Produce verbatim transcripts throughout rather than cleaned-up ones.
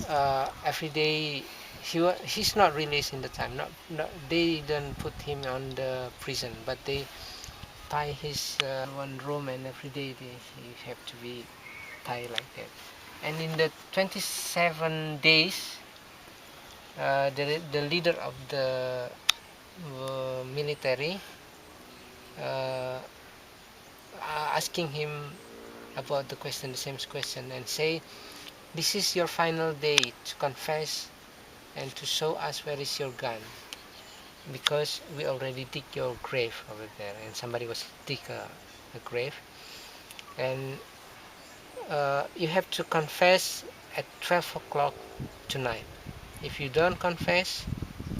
Uh, every day he wa- he's not released in the time. Not, not they don't put him on the prison, but they tie his uh, one room, and every day they, he have to be tied like that. And in the twenty-seven days, uh, the the leader of the uh, military uh, uh, asking him about the question, the same question, and say, "This is your final day to confess and to show us where is your gun, because we already dig your grave over there." And somebody was dig a, a grave, and uh, "You have to confess at twelve o'clock tonight. If you don't confess,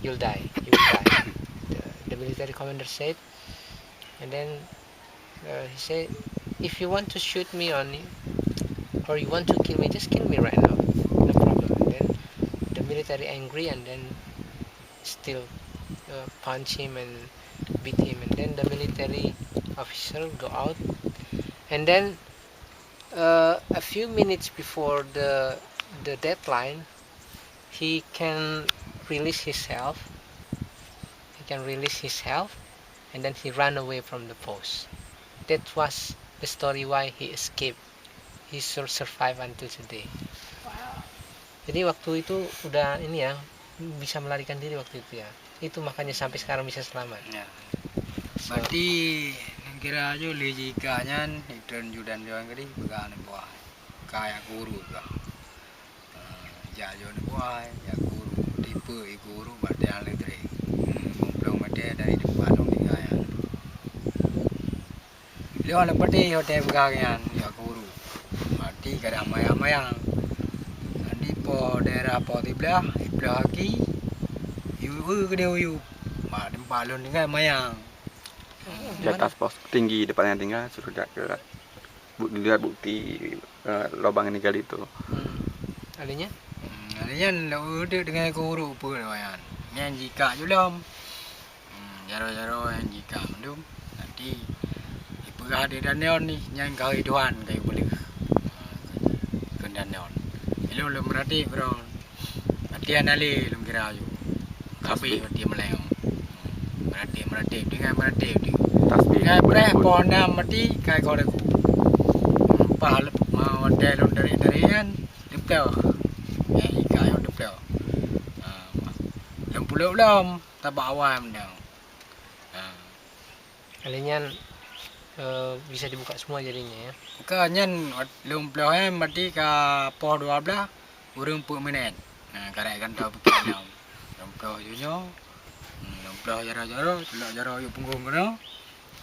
you'll die. You will die." The, the military commander said, and then uh, he said, "If you want to shoot me only, or you want to kill me, just kill me right now. No problem." And then the military angry and then still uh, punch him and beat him. And then the military officer go out. And then uh, a few minutes before the the deadline, he can release himself. He can release himself, and then he ran away from the post. That was the story why he escaped. He sur- survived until today. Wow. Jadi waktu itu udah ini ya, bisa melarikan diri waktu itu ya. Itu makanya sampai sekarang bisa selamat. Ya. Berarti neukira aju lé jika nyan itu judan juan gadi peugah aneuk buah. Kaya guru ka. Jak aju aneuk buah, jak guru, tipe i guru berarti ahli trik. Muplong mate dari tempat dong tinggai. Lheueh lam pati hotel peugah nyan jak guru. Mati kadang mayang-mayang. Nanti po daerah po siblah, siblah aki. Yu keudeh uyu. Mak tempat lôn tinggai mayang. Di atas pos tinggi depan yang tinggal suruh jak ke bu- lihat bukti eh, lubang yang digali tu. Artinya? Hmm, nyan lôn udép dengan guru pun wayan. Nyan jika julom. Hmm, jaro-jaro nyan jika mandum. Nanti dipeugah di Daniel ni nyan gawe Tuhan gawe boleh. Ke Daniel. Ilong lôn merhati bro. Mati anali lôn kira aju. Kabeh mati meleng. Merhati merhati dengan merhati tu. Tasbih. Dengan preh pohon nam mati kai kau aku. Pah lep mau hotel lôn dari dari kan. Diplo. Eh, ika yo diplo. Ah, lom pulo lom tabak awam dong. Ah, Kali nyan eh, bisa dibuka semua jadinya ya. Ka nyan lom ploh eh mati ka poh dua belas ureueng peuet minit. Nah, karek kan tau peuet minit. Lom ploh ju nyoe. Hmm, lom ploh jaro-jaro, culok jaro yuk punggong kena.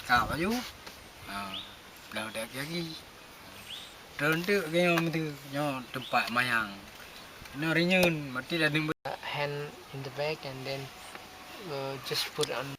Kap aju. Ha, ploh dak lagi. Rontok ke nyoe meutu nyoe tempat mayang. Nyoe rinyun mati dah Hand in the bag and then uh, just put on